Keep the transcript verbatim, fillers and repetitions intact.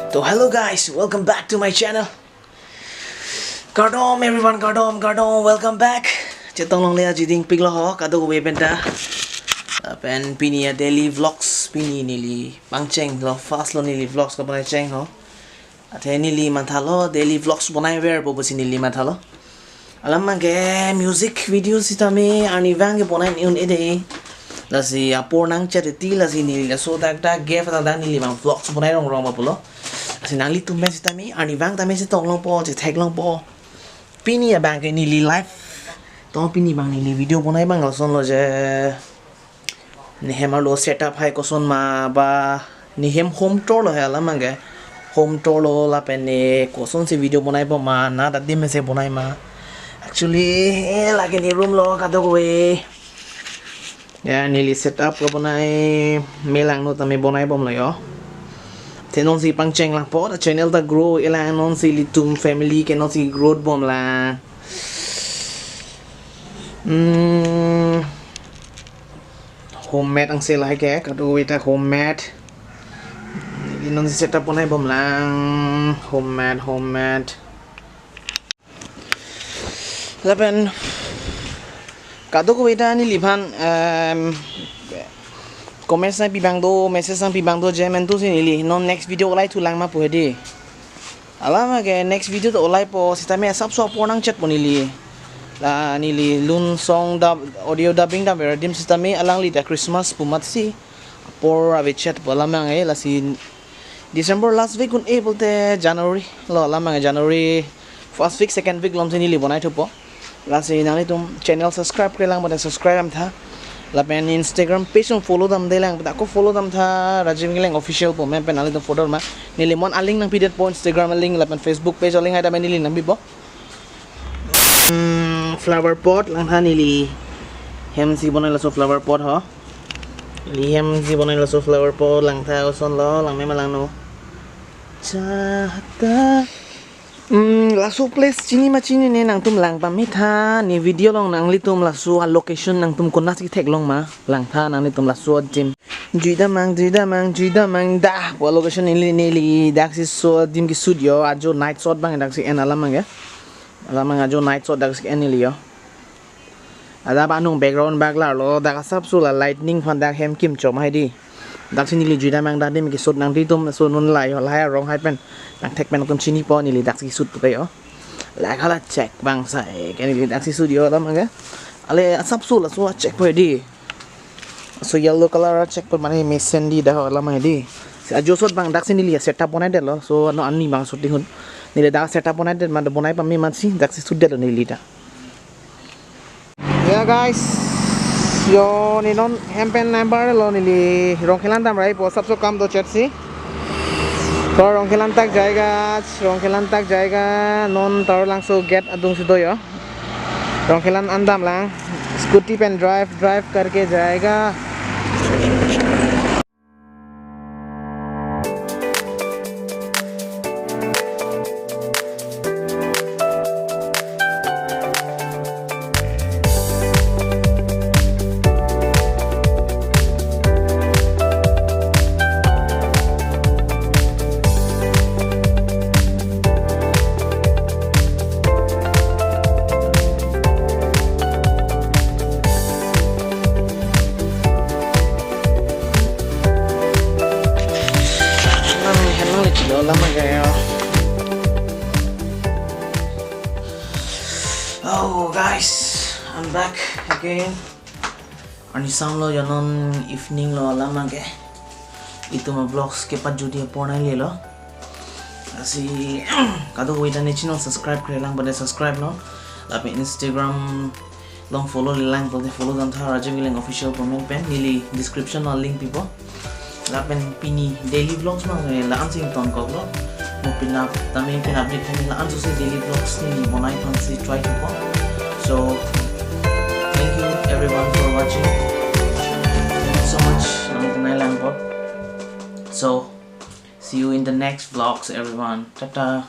So hello guys, welcome back to my channel. Kardom everyone, kardom, kardom, welcome back. Chetong longle aji dingpik lo ho, kadokave pen ta. Lapen pini a daily vlogs, pini neli pangcheng lo, first lo neli vlogs kebonai cheng ho. Athe neli mathalo daily vlogs bonai ver po pusi neli mathalo. Alam abang ke music video sitame arnivang ke bonai ni un-e de. Lasi apor nangchet ti, lasi neli laso dak dak gap dak dak neli abang vlogs bonai rong rong ba pulo. Lasi nanglitum pen sitame arnivang tame chetong longpo, chethek longpo. Pini abang ke neli live. To pini abang neli video bonai abang lason lo je. Ne hem arlo setup hai koson ma ba, ne hem home tour lo hai alam abang ke. Home tour lo lapen ne kosonsi video bonai bom ma, nat adim se bonai ma. Actually, eh, lake ne room lo kadokave. Ya, neli setup kebonai me lang no tame bonai bom lo yo. Te nonsi pangcheng lang po, ta channel ta grow-e lang, nonsi ilitum family ke nonsi growth bom lang. Hmm. Homemade angse lahai ke, kadokave ta homemade. Neli nonsi setup bonai bom lang, homemade, homemade. Lapen kadokave ta neliphan, em, comments nangpi abang do, message nangpi abang do, je mentu si neli non next video ulai thu lang ma pu hedi. Alam abang ke next video ta ulai po, sitame asapso apor nangchet po neli. La neli lun song dub, audio dubbing dam ver adim sitame alangli ta Christmas pu amatsi apor ave chet po alam abang ke. Lasi December last week un-e pulote January lo alam abang ke, January first week, second week lom si neli bonai thupo. Lasi nanglitum channel subscribe kre lang pute subscribe dam tha. Lapen Instagram page un follow damde lang pute ako follow dam tha, Rajiv Engleng Official pu amen pen nanglitum follow ma. Neli mon a-link nangpidet po, Instagram a-link lapen Facebook page a-link hai tame neli nangpipo. Hmm, flower pot lang tha neli. Hem si bonai laso flower pot ho. Neli hem si bonai laso flower pot lang tha, oson lo, lang me ma lang no. Chata. Hmm, laso place chini ma chinine, nangtum lang pame tha, ne video along nanglitum laso a-location nangtum konatsi theklong ma, lang tha nanglitum laso adim. Jui damnang, jui damnang, jui damnang dah. Pu a-location neli, neli daksi so adim ke shoot yo, ajo night shot abang daksi en alam abang ke. Alam abang ajo night shot daksi en neli yo. Adap anung background bak larlo, dak asapso la lightning aphan dak hem kim chom hai di. Daksi neli jui damnang dak adim ke shoot nang di tum, so non la yo, lahai arong hai pen nangthek pen tum chinipo, neli daksi shoot pu ke yo. La khala check abang sa, eh, ke neli daksi shoot yo alam abang ke. Ale asapso laso check po di. So yellow color check po mane mesen di dak alam abang di. Si ajo shoot abang daksi neli setup bonai detlo. So no ani abang shooting ahut neli dak setup bonai det, mane bonai pame amatsi daksi shoot detlo neli dak. Ya guys, yo ne non hem pen number lo, neli Rongkhelan damrai po, asapso kam do chet si. To Rongkhelan tak jayega, Rongkhelan tak jayega, non Taralangso gate adung si do yo. Rongkhelan an damlang, scooty pen drive, drive karke jayega. Nang henang le chilo lama gaya. Oh guys, I'm back again. Arni samlo yo non evening lo alam abang ke. Itum a-vlogs ke pajudi apor nanglelo. Lasi kadokave ta ne channel subscribe kre lang pute subscribe non. Lapen Instagram along follow le lang pulote follow dam tha, Rajiv Engleng Official pu amen pen, neli description along link pipo. Lapen pini daily vlogs abang ke la-an si tongkoklo. Mo penap tame penap dik tame la-an si daily vlogs neli bonai aphansi try thupo. So thank you everyone for watching. Thank you so much. Nang kunai lang po. So see you in the next vlogs, everyone. Tata.